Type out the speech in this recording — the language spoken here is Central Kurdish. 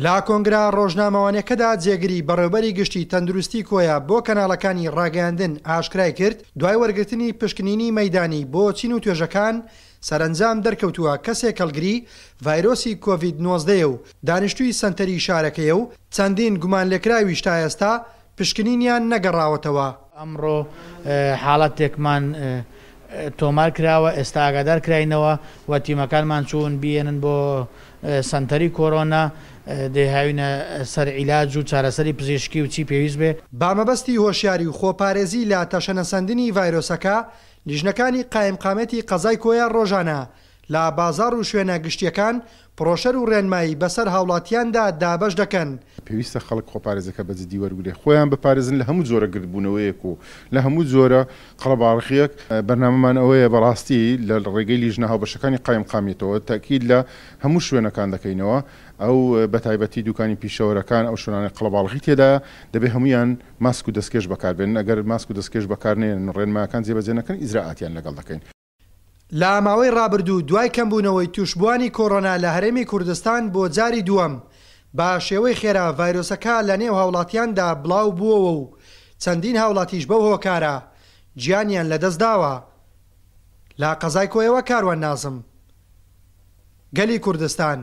لە کۆنگرە ڕۆژنامەوانیەکەدا جێگری بەڕێوبەری گشتی تەندروستی کۆیە بۆ کەناڵەکانی ڕاگەیاندن ئاشکرای کرد، دوای وەرگرتنی پشکنینی مەیدانی بۆ چین و توێژەکان سەرەنجام دەرکەوتووە کەسێک هەڵگری ڤایرۆسی کۆڤید 19 یە و دانیشتووی سەنتەری شارەکەیە و چەندین گومانلێکراویش تا ئێستا پشکنینیان نەگەڕاوەتەوە. ئەمڕۆ حاڵەتێکمان تۆمار کراوە، ئێستا ئاگادار کراینەوە و تیمەکانمان چوون بیێنن بۆ سەنتەری کۆرۆنا، دەیهاوینە سەر عیلاج و چارەسەری پزیشکی و چی پێویست بێ. بە مەبەستی هۆشیاری و خۆپارێزی لە تەشەنەسەندنی ڤایرۆسەکە، لیژنەکانی قایمقامیەتی قەزای کۆیە ڕۆژانە لە بازاڕ و شوێنە گشتییەکان پڕۆشەر و ڕێنمایی بەسەر هاوڵاتیاندا دابەش دەکەن. پێویستە خەڵک خۆپارێزەکە بە جدی وەرگرێ، خۆیان بپارێزن لە هەموو جۆرە گردبوونەوەیەک و لە هەموو جۆرە قەڵەباڵغییەک. بەرنامەمان ئەوەیە بەڕاستی لە ڕێگەی لیژنە هاوبەشەکانی قایمقامیەتەوە تەئکید لە هەموو شوێنەکان دەکەینەوە، ئەو بەتایبەتی دوکانی پیشەوەرەکان، ئەو شوێنانەی قەڵەباڵغی تێدایە دەبێ هەموویان ماسک و دەستکێش بەکاربێنن، ئەگەر ماسک و دەستکێش بەکارنەیەنن و ڕێنمایەکان جێبەجێ نەکەن ئیجرائاتیان لەگەڵ دەکەین. لە ماوەی ڕابردوو دوای کەمبوونەوەی تووشبووانی کۆرۆنا لە هەرێمی کوردستان بۆ جاری دووەم بە شێوەی خێرا ڤایرۆسەکە لە نێو هاوڵاتیاندا بڵاو بووەوە و چەندین هاوڵاتیش بەو هۆکارە گیانیان لەدەستداوە. لە قەزای کۆیەوە کاروان نازم، گەلی کوردستان.